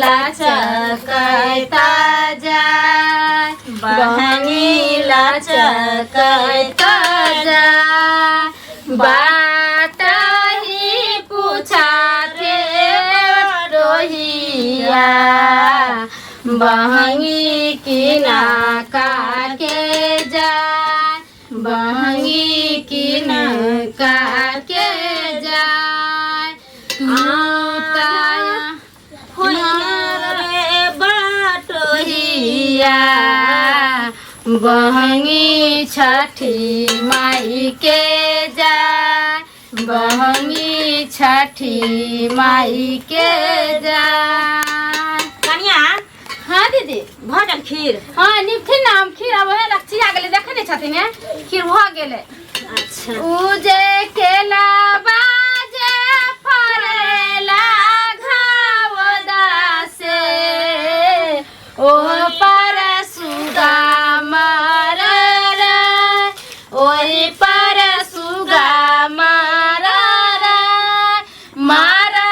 लचकता जाय, बहनी लचकता जाय। बाट ही पूछा थे रोहिया, बहंगी किना काके जाय, बहंगी किना काके जाय। बाटोहिया बहंगी छठी माई के जाय, बहंगी छठी माई के जाय। कनिया। हाँ दीदी। भऽ गेल खीर? हाँ निपथिन ना हम खीर, आब ओहे लक्षी आ गेलै, देखै नहि छथिन हे, खीर भऽ गेलै। अच्छा। उ जे केला बाजे फरेला घाव दासे, ओ पर सुगा मार रे, ओहि पर सुगा मार रे, मारा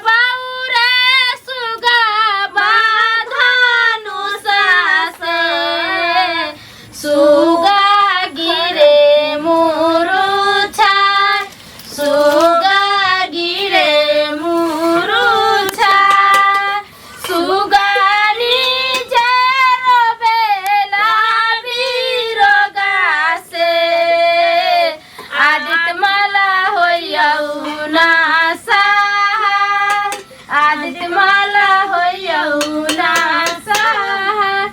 बाउरे सुगा बाधानु सासे, सुगा गिरे मुरुछा, सुगा गिरे मुरुछा। सुगानी जेरो बेला बीरो गासे, आदित्य माला होइयौ ना सहाय, आदित्य माला होइयौ ना सहाय।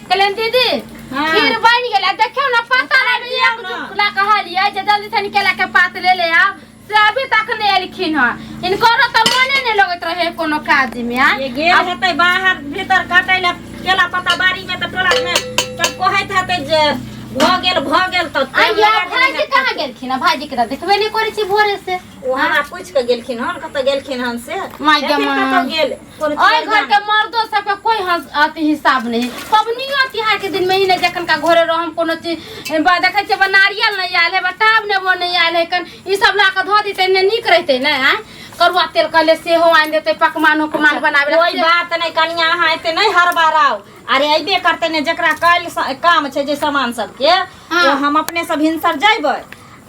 कहलियनि दीदी, खीर बनि गेल आ देखियौ ने पता नहि एक दुखला कहलियै जे जल्दी से केला के पात ले ले आउ, से अभी तक नहि एलखिन हँ। हिनकरो तऽ मने नहि लगैत रहे कोनो काज मे। आ ये गेल हेतै बाहर भीतर काटै लए केला पत्ता बाड़ी में, तऽ टोला में सब कहैत हेतै जे भऽ गेल, भऽ गेल, तऽ आ टाइम या लगा देने भाईजी हेतै। कहाँ गेलखिन हँ? भाईजी के तऽ देखबे नहि करै छी भोरे से। ओ हमरा पूछि कऽ गेलखिन हन, कतऽ गेलखिन हन से। माय गे हेथिन माय। कतऽ गेल कोनो ओहि चीज घर के मर्दो सबके कोई हंस अथी हिसाब नहीं। पबनियो तिहार के दिन में ही नहीं जखन का घरे रहम कोनो चीज देखै छियै, नारियल नहीं आयल है, टाब नेबो नहीं आयल है, कन ई सब ला के धो देतै ने नीक रहतै ने। आँय करुआ तेल कहले सेहो आनि देतै पकवान उकमान बनाबे ला। कोई बात नहीं कनिया, अहाँ एते नहीं हड़बड़ाउ। अरे अयबे करतै ने, जकरा काल्हि काम छै जे सामान सबके, ओ हम अपने सब भिनसर जैबै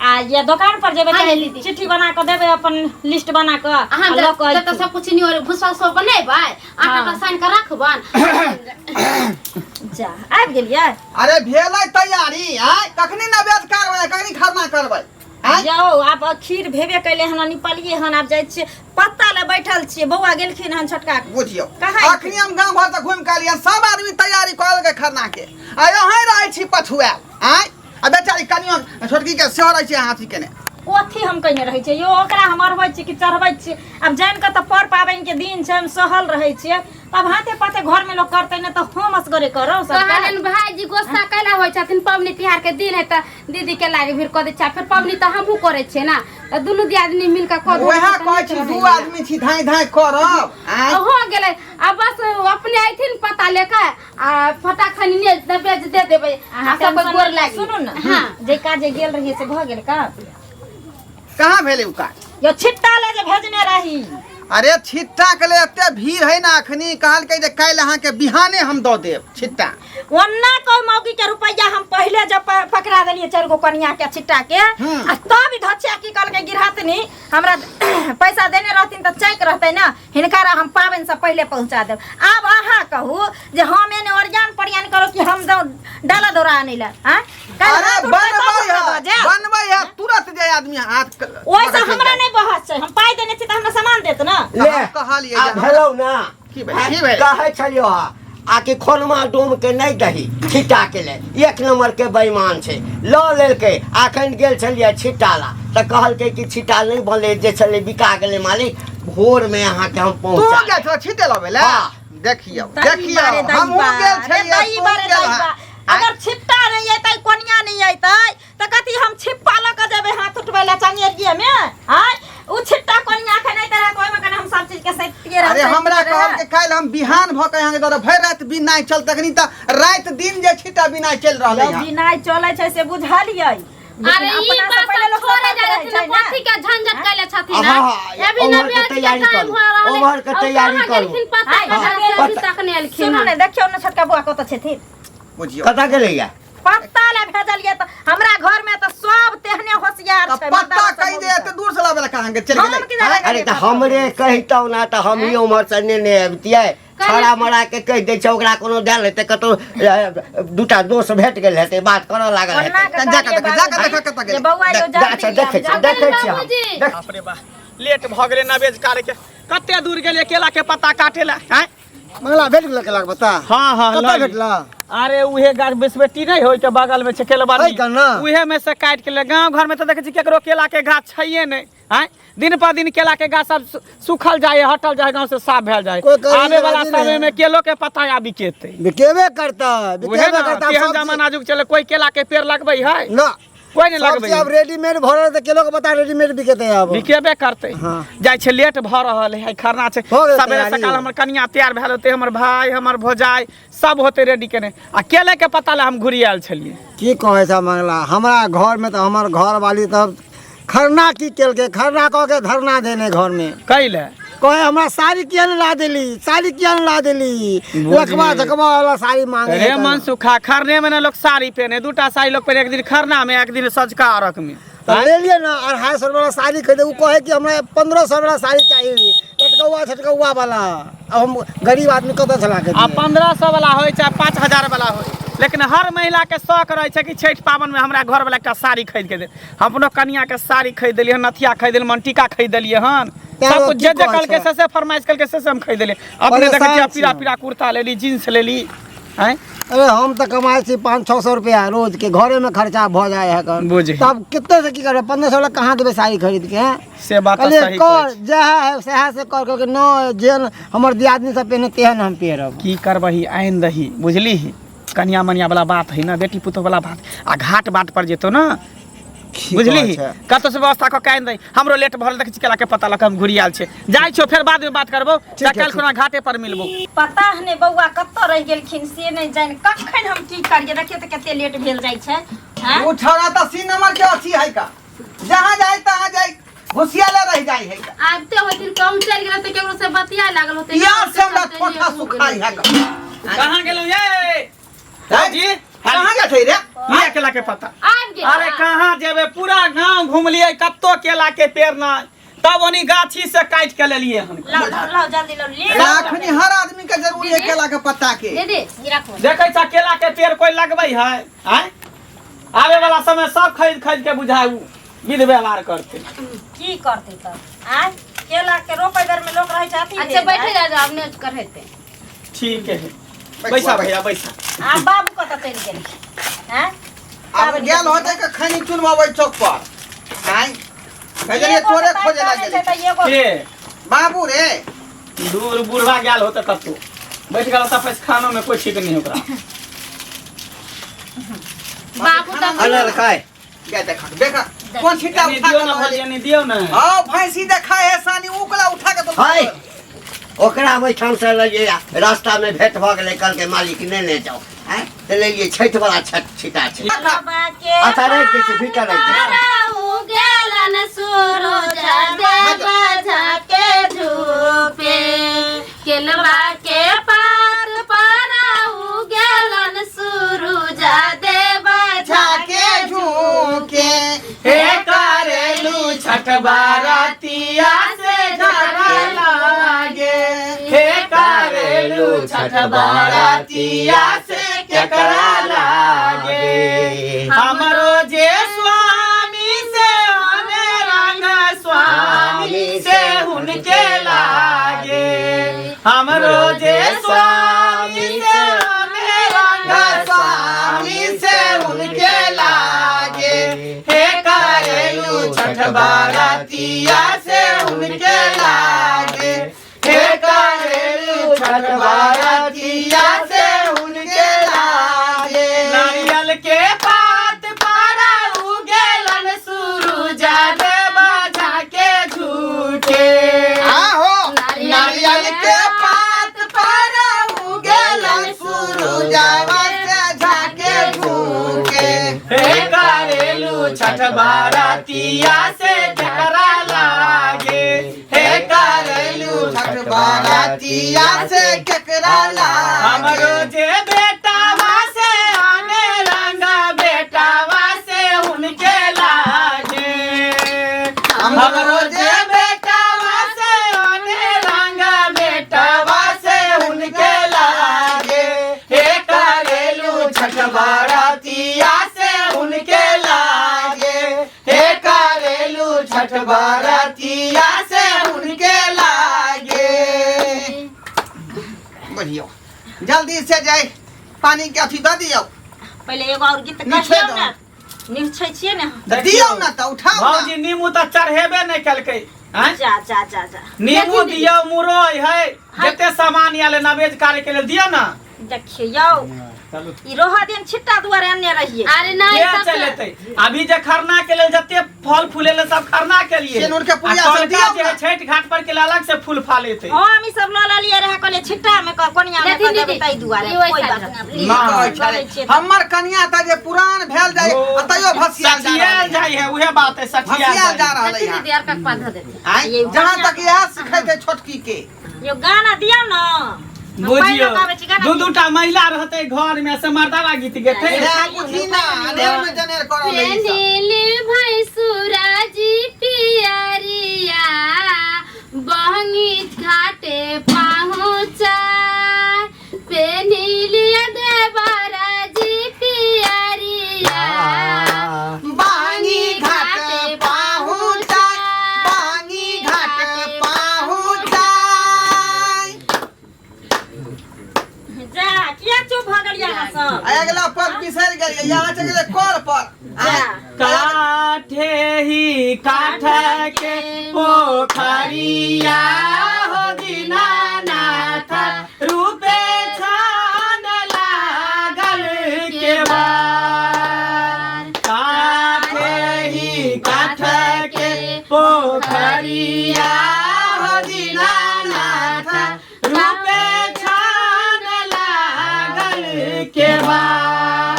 आ या दोकान पर जेबै, हाँ, चाहे दीदी। चिट्ठी बना कऽ देबै, अपन लिस्ट बना कऽ अहाँ आ लऽ कऽ जतऽ अयथिन। सब कुछ नियर भुसवा सब बनेबै, आटा हाँ। सानि कऽ रखबन। जा, आबि गेलियै? अरे भेलै तैयारी? आय कखनी नवेद करबै, कखनी खरना करबै? आँय? जाओ, आब खीर भेबे कैले हन, निपलिए हन, आब जाइ छियै पत्ता ले बैठल छियै। बौआ गेलखिन हन छोटका। बुझियौ। कहाँ? अखनी हम गाँव भर से घुमि के एलियै, सब आदमी तैयारी कऽ लेलकै खरना के, आ अहीं रहै छी पछुआयल। आँय, आ बेचारी कनियो छोटकी के सेहो रहै छी अहाँ अथी केने। कथी हम कयने रहै छियै यौ? ओकरा हम अरबै छियै कि चढ़बै छियै? आब जानि कऽ तऽ पर पाबनि के दिन छै, हम सहल रहै छियै, तब हाथे पाथे घर में लोग करतै ने, तऽ हम असगरे करब सबटा? कहलियनि भाईजी गुस्सा कैला होइ छथिन? पबनी तिहार के दिन है तऽ दीदी के लागे भीड़ कऽ दै छै, फेर पबनी तऽ हमहूँ करै छियै ने, तऽ दुनू दियादनी मिल कऽ कऽ देबै वएह तऽ कहै नीक छी, रहै दू ने। आदमी छी, धाँइ धाँइ करब। आँय? हो गेलै, आ बस अपने अयथिन पता लेके आ फटाक खनी ने बेच दे देबै आ अहाँ सब टेंशन गोर नहि लागी। सुनू ने। हाँ। जे काज जे गेल रहियै से भऽ गेल का? कहाँ भेलै उ काज? यो छिट्टा ले जे भेजने रही। अरे छिट्टा के ले एते भीड़ है ने, अखनी कहलकै जे काल्हि अहाँके बिहाने हम दऽ देब छिट्टा। ओन्ना कोई मौगी के रुपैया हम पहले जब पकड़ा देलिए चारि गो कनिया के छिट्टा के, आ तब धचिया की कहलकै गिरहतनी, हमरा पैसा देने रहथिन तऽ चैक रहतै ने हिनका, हम पाबनि से पहले पहुंचा देब। आब अहाँ कहू जे हम एने ओरियान परियान करू कि हम जाउ डाला दौड़ा आनै लए? आँय? काल्हि अरे हाथ उठतै तब बनबै ओकरा है दऽ जायब। बनबै है, तुरंत जे आदमी हाथ ओहिसँ पकड़ के हमरा जाय। नहि बहस छै, हम पाइ देने छी तऽ हमरा सामान देत ने। तऽ ले हम कहलियै आ जे हमरा- भेलौ ना। की भेल? की भेल? कहै छलियौ हा आ कि खोनमा डोम के नहि दही छिट्टा के ले, एक नंबर के बेईमान छै, लऽ लेलकै। अखन गेल छलियै छिट्टा ला तऽ कहलकै कि छिट्टा नहि बनलै, जे छलै बिका गेलै मालिक, भोर में अहाँके हम तू पहुँचा गेल छौ छिटे लबै ले? हाँ। देखियौ, दही देखियौ, बारे, दही हमहूँ गेल बारे, छलियै, दही तू बारे, गेल दही हँ। बारे। अगर छिट्टा नहि अयतै, कोनिया नहि अयतै, तऽ कथी हम छिप्पा लऽ कऽ जेबै हाथ उठबै लए चंगेरिये मे? आँय, उ छिट्टा कोनिया के नहि रहत, ओहिमे कने हम सब चीज के सैतिये रहब। अरे हमरा सैतिये कहल रहब। के काल्हि हम बिहान भऽ के अहाँके दौड़ भरि राति बिनाइ चल, तखनी तऽ राति दिन जे छिट्टा बिनाइ चलि रहलै यौ हँ। बिनाइ चलै छै से बुझलियै, अरे लेकिन ई अपना से बात पहिले लोग छोड़े सतर्क जा रहै रहथिन छै ना। कथी के झंझट कैले छथिन हाँ, हाँ, अभी ओम्हर के नवेद के तैयारी टाइम करू, हो रहल ओम्हर के तैयारी करू। पता हाँ, कहाँ हाँ, अभी तक नहीं एलखिन सुनू हन। ने देखियौ ने छोटका बुआ कतऽ छथिन। बुझियौ कतऽ गेलैया? पत्ता ले भेजलियै तऽ हमरा घर में तऽ सब तेहने होशियार तऽ छै। पत्ता मर्दाना कहि सब दे एते दूर से लाबे ला कहाँ के चलि हम गेलै की जाने अरे तऽ हमरे कहितौ ना तऽ हमही उम्हर से नेने अबितियै। छड़ा मरा के कहि दै छै, ओकरा कोनो ध्यान हेतै? कतौ दूटा दोस्त भेट गेल हेतै, बात करऽ लागल ओना हेतै। के जा कऽ कहलियै देख, जा कऽ बाबूजी, देख कतऽ जे गेलै। बौआ यौ अच्छा जल्दी देखै आब, छियै, जल्दी। देखै छियै हम। बाबूजी। देख- बाप रे बा, लेट भऽ गेलै नवेज काले के। कते दूर गेलियै केला के पत्ता काटे ला आँय? मंगला भेट गेल केलाके पत्ता? हाँ हाँ कतऽ लऽ ली। भेटला? अरे उहे गाछ बेसबेटी नहीं होय के बगल में छै केलबाड़ी, है का ना? उहे में से काट के ले। गांव घर में तो देखै छी केकरो केला के गाछ छैये नहीं आँय। दिन पर दिन केला के गाछ सब सुखल जाय, हटल जाय, गांव से साफ भेल जाय। कोई करी आबे वाला राजी समय नहीं। में केलो के पत्ता आबि केतै। बिकेबे करता, उहे बिकेबे ना करता। तेहन सब जमाना जुग चले, कोई केला के पेड़ लगबै है ना कोई नहीं सब लगबै चीज अब रेडीमेड भऽ रहल तऽ केलो के पत्ता रेडीमेड बिकेतै आब। बिकेबे करतै। हाँ। जाइ छै, लेट भऽ रहल है, खरना छै। भऽ गेल सवेरे तैयारी। सकाल हमर कनिया तैयार भेल होतै, हमर भाय हमर भौजाइ सब होतै रेडी केने, आ केले के पत्ता लए हम घुरि आयल छलियै। की कहै छै मंगला, हमरा घरमे तऽ हमर घरवाली तब खरना की केलकै, खरना कऽ के धरना देने घरमे। कैले? कहे हमरा साड़ी किया नहीं ला देली, साड़ी किया नहीं ला देली, लकवा झकवा वाला साड़ी मांगे रे मन सुखा, खरने में ना लोग साड़ी पहने, दूटा साड़ी लोग पहने, एक दिन खरना में एक दिन सझका अरघ में। तऽ ले लिए ना 250 वाला साड़ी खरीदे, उ कहे कि हमरा 1500 वाला साड़ी चाहिए, लटकौआ छटकौआ वाला। अब हम गरीब आदमी कतऽ से ला के आ दियै? 1500 वाला होइ चाहे 5000 वाला होइ, लेकिन हर महिला के शौक रहै छै कि छठि पाबनि में हमरा घर वाला एकटा साड़ी खरीद के दे। हम अपनो कनिया के साड़ी खरीद देलियै हन, नथिया खरीद देलियै, मनटीका खरीद देलियै हन, तैं सब ओ कुछ की जे जे कहै कहलकै छै? से से फरमाइश केलकै से से हम खरीद देलियै। अपने देखै परेशान छियै पीरा छी। पीरा कुर्ता लेली, जींस लेली आँय। अरे हम तऽ कमाइ छी 500-600 रुपया रोज के, घरे में खर्चा भऽ जाइ है कर। बुझी। तब कते से की करबै, 1500 वाला कहाँ देबै साड़ी खरीद के हैं? से बात तऽ कहलियै सही कहै कर छी। जएह है सएह से कर, कहलकै न जेहन हमर दियादनी सब पहिने तेहन हम पहिरब। की करबही, आनि दही, बुझलीही? कनिया मनिया वाला बात है ना, बेटी पुतोह वाला बात, आ घाट बाट पर जेतो ना, की बुझलीही? कहै छै? कतौ से व्यवस्था कऽ के आनि दही। हमरो लेट भऽ गेल, देखै छी केला के पत्ता लऽ कऽ हम घुरि आयल छै। जाइ छियौ, फेर बाद में बात करबौ। ठीक है, काल्हि खुना घाटे पर मिलबौ। पता नहि बौआ कतऽ रहि गेलखिन से नहि जानि, कखन हम की करियै। देखियौ तऽ कते लेट भेल जाइ छै। आँय? ओ छौड़ा तऽ सी नंबर के अथी है का, जहाँ जाए तहाँ जाए घुसियाले रह जाए है का। आबिते होथिन, कहूँ चलि गेल तऽ केकरो से बतिया लागल होतै। प्यास से हमरा ठोठा सुखाई है का। कहाँ गेलौ ये जी? कहाँ गेल छै रे? लिया केला के पत्ता। आबि गेल। अरे कहाँ जेबै, पूरा गांव घुमलियै, कत्तो केला के पेड़ नहि, तब ओनी गाछी से काटि के लेलियै हन। लाउ लाउ लाउ जल्दी लाउ लेट। अखनी हर आदमी के जरूरी है केला के पत्ता के। दीदी ई राखू। देखै छ केला के पेड़ कोई लगबै है आँय? आबे वाला समय सब खरीद खरीद के बुझाय उ विध व्यवहार करते। की करतै तब आँय? केला के रोपै बेर में लोक रहै छै अथी अच्छा भेल, बैठे आँय? जा जाओ, अपने करहेते। ठीक है, बैसा भैया बैसा। आ बाबू कतऽ चलि गेल आँय? आब गेल होतै के खैनी चुनबाबै चौक पर आँय, भेजलियै एगो तोरे के खोजे ताकि ला छै गेलै। तऽ एगो के बाबू रे दूर बूढ़ा गेल होते कतौ बैठ गेल होता, पैखानो में कोई ठीक नहीं ओकरा। बाबू तऽ अनल खाय गे देख देख कोन छिट्टा एनी उठा दियौ के ना लऽ भौजी, गेलै। एनी दियौ ना। हाँ भैंसी देखा है सानी उकला उठा के तो हाय ओकरा ओहिठाम से लगिए रास्ता में भेंट भऽ गेलै, कहलकै मालिक ने ले जाओ आँय, तऽ लेलियै छठि वाला छिटा छै। बाबा के अच्छा राखि दै छी, भीतर राखि दै छी। गेलन सूरज देव झाके झूपे, केलवा के पात पर गेलन सूरज देव झाके झूके। हे करेलू छठ बारातिया से झगड़ा लागे, हे करेलू छठ बारातिया से केकरा लागे, हमरो जे स्वामी से हमे रंग स्वामी से हुनके लागे, हमरो जे स्वामी से हमे रंग स्वामी से उनके लागे, हे करेलू छठ बारातिया से उनके लागे, हे करेलू छठ बारातिया से उनके लागे। नारियल के पात पारा उगेलन सूरज देव झाके झूठे, आहो नारियल के पात पर उगेलन सूरजवा से झाके झूके। हे करेलू छठ बारतिया से केकरा लागे हे करेलू छठ बारातिया से केकरा लागे हमरो जे बेटावा से आने रंगा बेटावा से उनके लागे हमरो जे बेटावा से आने रंगा बेटावा से उनके लागे हे करेलू छठ बारातिया से उनके लागे हे करेलू छठ बारातिया से उनके लागे। बढ़ियो जल्दी से जाए पानी के अथी दऽ दियौ। पहिले एगो और गीत निछै कहियौ दो। ने, निछै छियै ने। तऽ दियौ ने तऽ उठाउ ने। भौजी नीमू तऽ चढ़ेबे नहि केलकै आँय? जा जा जा जा। नीमू दियौ, मुरई है, जते सामान आयल है नवेज कार्य के लेल दियौ ना। देखियौ ई रोहा दिन छिट्टा दुआरे अनने रहियै। अरे नहीं के सब चल एतै अभी जे खरना के लेल जते फल फूल एलै सब खरना के लिए सिनुर के पुड़िया आ सब कलका दियौ जे है ना। छठि घाट पर के लेल अलग से फूल फाल एतै। हाँ, हम ई सब लऽ लेलियै रहे, कहलियै छिट्टा में कोनिया में लेथिन कऽ देबै दीदी, ताहि दुआरे ई ओहि कोइ साइड बात रख। नहि। ना। कहै छलै, चलै छियै। हमर कनिया तऽ जे पुरान भेल जाय आ तैयो भसियाल जा सठियाल रहल है। जाइ है, उहे बात है, सठियाल भसियाल जा जाइ है। रहल लेथिन है। दीदी और कक पात धऽ देथिन। आँय, ये जहाँ गाना- तक इएह सिखेतै छोटकी के। यो गाना दियौ ना। हम बुझियौ पानि लगाबै छी, गाना दू दियौ। दूटा महिला रहतै घर में से मर्दावा गीत गेतै। सएह बुझी ना, अनेर में जनेर करल है ई सब। पेनिली भैंसुराजी पियरिया बहंगी घाटे पहुँचा, पेनिली देवराजी पियरिया बानी घाट पहुँचाय, बानी घाट पहुँचाय। जा, किया चुप भऽ गेलियै अहाँ सब? आ अगिला पद बिसरि गेलियै, यहाँ चलि गेलै कल पर। जा। काठे ही काठ के पोखरिया हो दीनानाथ रूपे छान लागल के बार। काठे ही काठ के पोखरिया हो दीनानाथ रूपे छान लागल के बार।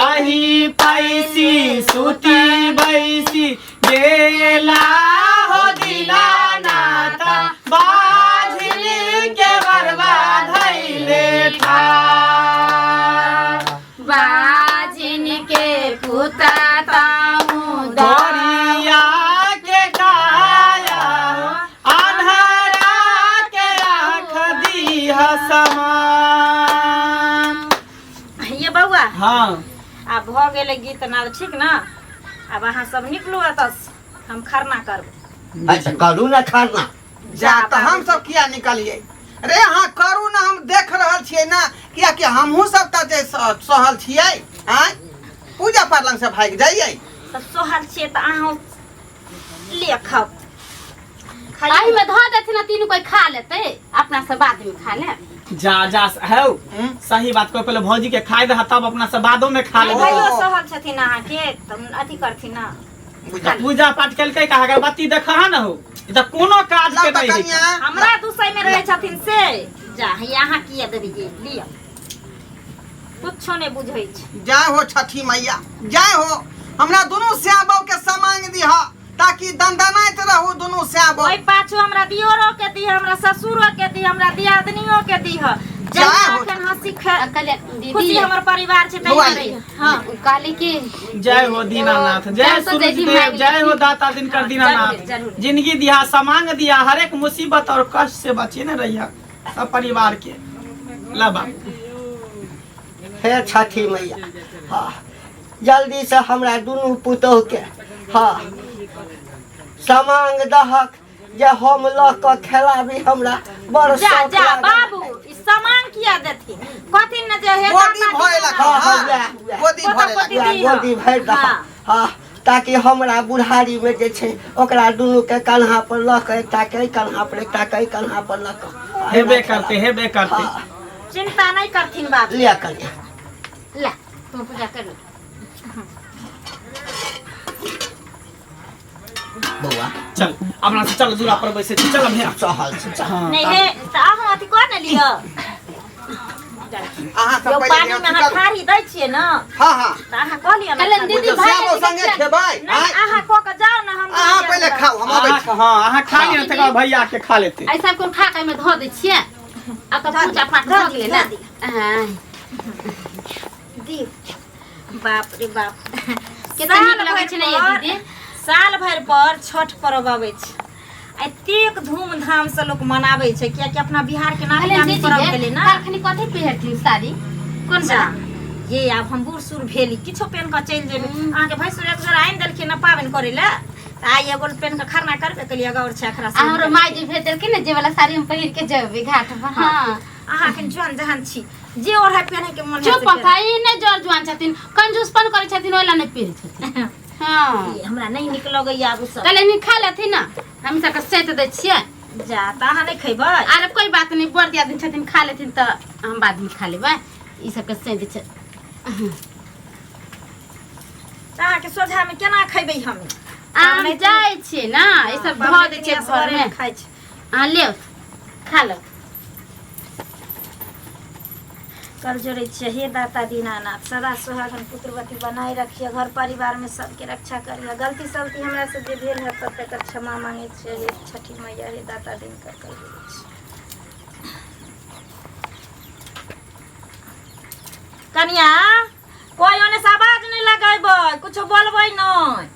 अही पैसी सुती बैसी गेला हो दीनानाथ बाझिल के बरबा धैले ठार। बाजिन के पुता ताऊ गोरिया के काया अन्हरा के आँख दीह समान। ये बौआ, हाँ आब भऽ गेलै गीत नाद, ठीक ने? आब अहाँ सब निकलू एतऽ, हम खरना करबै। अच्छा करू ना खरना। जा तऽ हम सब किया निकलियै रे? अहाँ करू ना, हम देख रहल छियै ना, कियाकि हमहूँ सब तऽ जे सहल छियै। आँय, पूजा पाठ लग से भागि जाइयै। सब सोहल छियै तऽ अहाँ ले खाउ, खाइयौ। एहि में धऽ देथिन आ तीनू कोई खा लेतै, अपना सब बाद में खा ले। जा जा है सही बात को पहले भौजी के खाए दे तब अपना सब बादो में खा ले। भाइयो सहल छथिन अहाँके तऽ अथी करथिन ना। पूजा पाठ केलकै का अगरबत्ती देखा न हो, ई तऽ कोनो काज के लाउ तऽ नहीं है। कनिया। हमरा दुसै में रहै छथिन से जा, हे अहाँ किया देबै ये लिअ, कुछो नहि बुझै छै। जय हो छठी मैया, जय हो। हमरा दुनू श्याबो के समांग दिह ताकि दंदनाइत रहू दुनू श्याबो। ओहि पाछू हमरा दियोरो के दिह, हमरा ससुरो के दिह, हमरा दियादनियो के दिह। जय हो। एखन हंसी आ कहलियै, दीदी खुशी हमर परिवार छै बौआ तहिना रहियै। हाँ। कहली कि जय हो दीनानाथ, जय जब से सूरज जैसी देव, मांगली। जय हो दाता दिनकर दीनानाथ। जरूर, जरूर। जिंदगी दिया, समांग दिया, हर एक मुसीबत और कष्ट से बचे न रहिया सब परिवार के लबा। हे छठी मैया, हाँ जल्दी से हमरा दुनू पुतोह के हाँ समांग दहक जे हम लऽ कऽ खेलाबी, हमरा बड़ जा शौक जा लागल। बाबू, ई सामान किया देथिन? कहथिन ने जे हे गोदी दाता भरे लग, हाँ, हाँ, वएह, वएह। गोदी भरे लग। वएह दीदी, हाँ। गोदी भरि दहक। हाँ। हाँ, ताकि हमरा बुढ़ारी में जे छै ओकरा दुनू के कन्हा पर लऽ कऽ, एकटा के कन्हा पर, एकटा के कन्हा पर लऽ कऽ हेबे करते, हेबे करते। हाँ, चिंता नहीं करथिन बाबू। लिअ कन्या। ला तुम पूजा कर। बौआ चल अपना से चल, दूरा पर बैसे छी, चल भैया। सहल छै। हाँ। नहीं हे तऽ अहाँ अथी कर ने लिअ। अहाँ सब यौ पहिले पानी में अथी अहाँ करू। थारी दै छियै ने हाँ हाँ तऽ अहाँ कऽ लिअ ने कहलन खाना। दीदी तऽ भाई श्यामो संगे खेबै नहि आँय? अहाँ कऽ के जाउ ने हम अहाँ पहिले खाउ हम अबै छी अहाँ हाँ अहाँ खा लिअ तकर बाद भैया के खा लेते ऐसा कोन खा के धो दै छियै आ तऽ पूजा पाठ धऽ भऽ गेलै दियौ, ने धऽ दियौ। हाँ। दियौ। बाप रे बाप केतना नीक लगै छै ने ये दीदी साल भरि पर छठ पर्व अबै छै आ एतेक धूमधाम से लोक मनाबै छै कियाकि अपना बिहार के नामी कहलियनि नामी दीदी पर्व गे, भेलै ने काल्हिखनी कथी पहिरथिन साड़ी कोन जा बला ये आब हम बूढ़ सूढ़ भेली किछो पेन कऽ चलि जेबै अहाँके भैंसुर एक जोड़ा आनि देलखिन ने पाबनि करै लए तऽ आइ एगो पेन कऽ खरना करबे केलियै एगो आओर छै एकरा आ हमरो माय जे भेज देलखिन ने जे वाला साड़ी हम पहिर के जेबै घाट पर हाँ अहाँ एखन जुआन जहान छी जे ओढ़ै पहिरे के मन चुप पता ई नहि जर जुआन छथिन कंजूसपन करै छथिन ओहि ला नहि पहिरै छथिन हाँ हमरा नहि नीक लगैया आब ओ सब कहले नी खा लेथिन ना हम सबके सैत दै छियै जा तऽ अहाँ नहि खैबै अरे कोई बात नहीं बड़ दिया दिन छथिन खा लेथिन तऽ हम बाद में खा लेबै ई सबके सैत दै छियै तऽ अहाँके सोझामे केना खैबै हम आम जाइ छियै ना ई सब धऽ दै छियै घरमे खाइ छी अहाँ लियौ खा लो कर जोड़ै छियै हे दाता दीनानाथ सदा सुहागन पुत्रवती बनाए रखिए घर परिवारमे सबके रक्षा करिए गलती सलती हमरा से जे भेल है तब तकर क्षमा मांगै छियै हे छठी मैया हे दाता दिनकर कर जोड़ै छियै कनिया कोई ओने से आवाज नहीं लगेबै कुछो बोलबै नहीं।